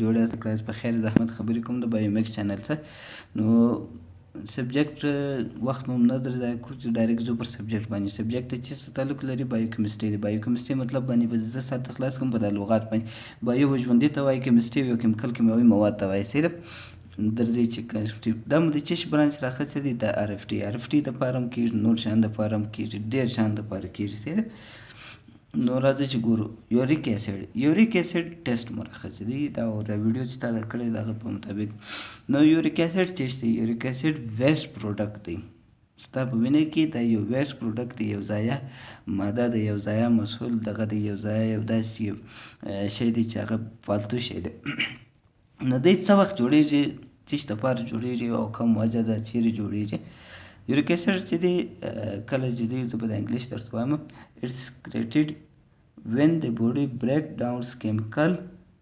جوړ یاست؟ کړه په خیر. زحمت خبرې کوم د بایومیکس چینل څخه. نو subject وخت مو نه درځای کو چې direct ځو پر subject باندې. Subject ته چې څه تعلق لري، biochemistry دی. Biochemistry مطلب باندې به زه سر ته خلاص کوم. په دا لغات باندې bio ژوندي ته وایي، chemistry یو chemical، کیمیاوي مواد ته وایي. صحیح ده؟ درځئ چې دا مو د چش branch راخستی دی، د RFT. RFT د پاره هم کېږي، نور شیان د پاره هم کېږي، ډېر شیان د پاره کېږي. صحیح ده؟ نو راځئ چې ګورو uric acid. Uric acid test مو راخستی دی. دا او دا ویډیو چې تا دا کړی، د هغه په مطابق. نو uric acid چې دی، uric acid waste product دی. ستا په وینه کې دا یو waste product دی، یو ضایع ماده ده، یو ضایع محصول دغه دی، یو ضایع، یو داسې یو شی دی چې هغه فالتو شی دی. نو دی څه وخت جوړیږي، څه دپاره جوړیږي او کوم وجه ده، چیرې جوړیږي؟ Uric acid چې دی، کله چې دی، زه به د English درته وایم. It's created when the body break down chemical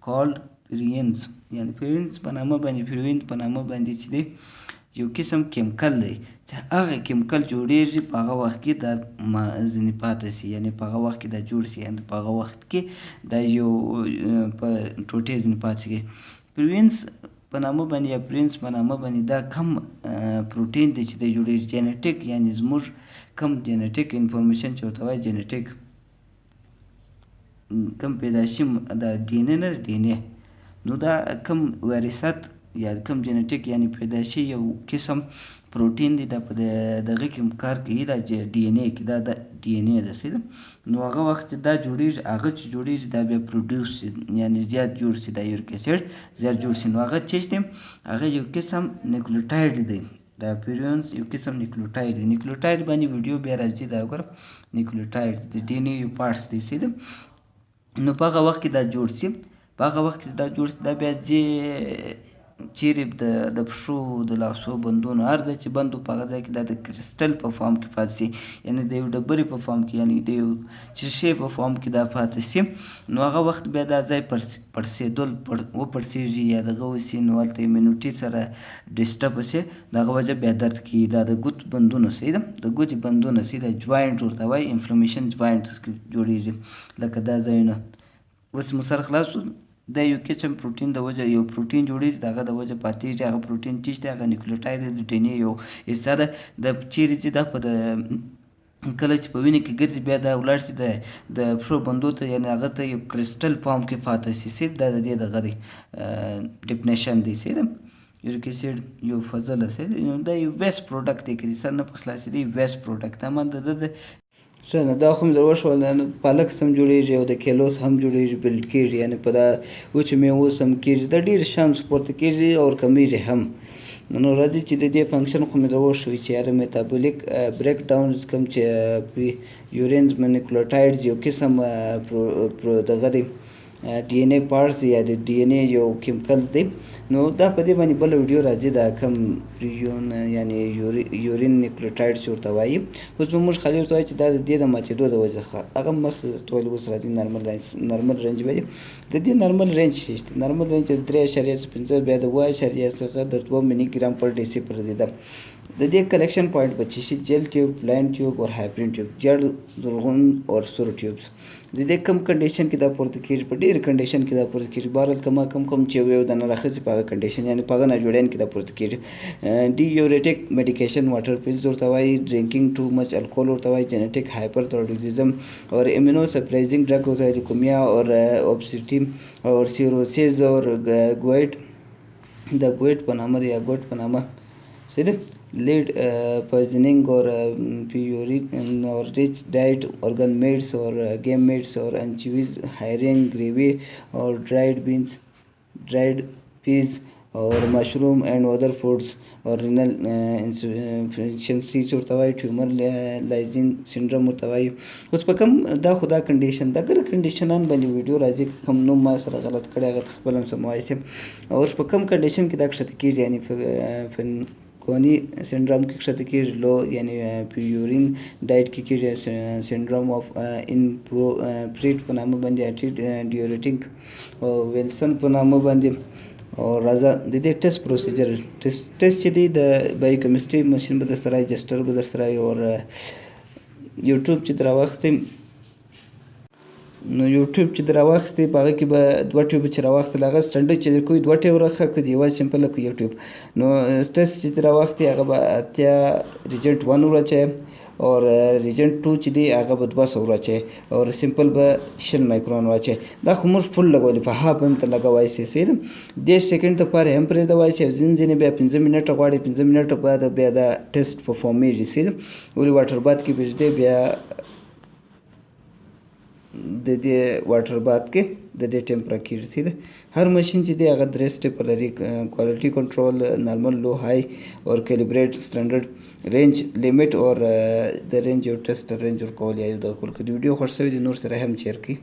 called purines، یعنی purines په نامه باندې، purine په نامه باندې چې دی، یو قسم chemical دی چې هغه chemical جوړیږي، په هغه وخت کې دا ما ځینې پاتې سي، یعنی په هغه وخت کې دا جوړ سي، یعنی په هغه وخت کې دا یو په ټوټې ځینې پاتې سي. Purines په نامه باندې یا purines په نامه باندې دا کم پروټین دی چې دی جوړیږي. Genetic، یعنی زموږ کم genetic information چې ورته وایي، genetic کم پیدایشي دا DNA نه DNA. نو دا کم وراثت یا کم genetic، یعنی پیدایشي یو قسم پروټین دی، دا په دغه کې کار کوي، دا DNA کې، دا د DNA ده. صحیح ده؟ نو هغه وخت چې دا جوړیږي، هغه چې جوړیږي، دا بیا produce سي، یعنی زیات جوړ سي، دا uric acid زیات جوړ سي. نو هغه چې دی، هغه یو قسم nucleotide دی. دا purines یو قسم nucleotide دی. Nucleotide باندې ویډیو بیا راځي. دا وګوره، nucleotide د DNA یو parts دی. صحیح ده؟ نو په هغه وخت کې دا جوړ سي، په هغه وخت کې دا جوړ سي، دا بیا ځي چیرې؟ د پښو، د لاسو بندونو، هر ځای چې بند، په هغه ځای کې دا د کرسټل په form کې پاتې سي، یعنی د یو ډبرې په form کې، یعنی د یو شیشې په form کې دا پاتې سي. نو هغه وخت بیا دا ځای پړسېدل وپړسېږي یا دغه وسي، نو هلته immunity سره disturb سي، د هغه وجه بیا درد کوي. دا د ګوت بندونه، صحیح ده، د ګوتې بندونه، صحیح ده، joint ورته وایي، inflammation joint جوړیږي لکه دا ځایونه. اوس مو سر خلاص. دا یو قسم پروټین د وجه یو پروټین جوړیږي، د هغه د وجه پاتېږي. هغه پروټین چې دی، هغه nucleotide د DNA یو حصه ده. د چیرې چې دا په د کله چې په وینه کې ګرځي، بیا دا ولاړ سي د پښو بندو ته، یعنی هغه ته یو crystal form کې پاتې سي. صحیح؟ دا د دې دغه دی definition دی. صحیح ده؟ Uric acid یو فضل، صحیح ده، دا یو waste product دی. که سر نه په خلاصېدی، waste product اما د ده څه نه. دا خو مې در وښوله. پالک سم جوړیږي او د کیلو هم جوړیږي، build کیږي، یعنی په دا وچو میوو سم کیږي. دا ډېر شیان پورته کیږي او کمیږي هم. نو راځي چې د دې function خو مې در وښوي چې یاره metabolic break down کوم چې purines nucleotides یو قسم پرو دغه دی، DNA parts یا د DNA یو chemicals دی. نو دا په دې باندې بله ویډیو راځي، دا کم purine یعنی urine nucleotide چې ورته وایي. اوس به موږ خالي ورته وایي چې دا د دې د ماتېدو د وجې څخه هغه مخکې درته ویل. اوس راځي normal range. Normal range باندې د دې normal range څه دی؟ Normal range 3.5 بیا د 7 څخه د 2 milligram per deci پر دی. ده د دې collection point به چې شي، gel tube, blind tube او heparin tube، ژړ، زرغون او سور tubes. د دې کم condition کې دا پورته کیږي؟ په ډېر condition کې دا پورته کیږي. بهرحال کما کم کم چې یو د نه راخسي، په هغه condition، یعنی په هغه ناجوړیان کې دا پورته کیږي. Diuretic medication، water pills ورته وایي، drinking too much alcohol ورته وایي، genetic hyperthyroidism او immunosuppressing drug ورته وایي، leukemia او obesity او cirrhosis او gout، د gout په نامه یا gout په نامه. صحیح ده؟ Lead poisoning or purine or rich diet, organ meats or game meats or anchovies, herring gravy or dried beans, dried peas or mushroom and other foods or renal insufficiency چې ورته وایي، tumor lysing syndrome ورته وایي. اوس په کوم دا خو دا condition دا ګر condition ان باندې ویډیو راځي. کوم نوم ما سره غلط کړی، هغه خپل هم سموای شي. او اوس په کوم condition کې دا کښته کیږي؟ یعنی Fanconi syndrome کې کښته کیږي، low یعنی purine diet کې کیږي، syndrome of inappropriate په نامه باندې، diuretic او ویلسن په نامه باندې. او راځه د دې test procedure. Test چې دی، د biochemistry machine به درسره، Jester به درسره او یوټیوب چې دراوختی. نو یو ټیوب چې د راواخیستې، په هغه کې به دوه ټیوب چې راواخیستل، هغه سټنډرډ چې کوي دوه ټیوب راخښته دي، یوه سمپل کو یو ټیوب. نو ټیسټ چې راواخیستې، هغه به 80 ریجنټ 1 وراچوي او ریجنټ 2 چې دی هغه به 200 وراچوي او سمپل به 20 مایکرون واچوي. دا خو موږ فل لګولې، په هاف هم ته لګوای شي، صحیح ده. 30 سیکنډ دپاره هم پرېږدوای شي، ځینې ځینې بیا 5 منټه غواړي، 5 منټه بعد بیا دا ټیسټ پرفارمیږي، صحیح ده. ولې واټر باد کې به ږدې، بیا د دې واټر باد کې د دې ټیمپره کېږي، صحیح ده. هر ماشین چې دی هغه درې سټیپه لري: کوالټي کنټرول، نارمل، لو، های او کیلیبریټ، سټنډرډ رینج لیمټ او د رینج یو ټیسټ رینج ورکول یا یو دغه کول. که د ویډیو خوښ شوی دی، نور سره هم شیر کړئ.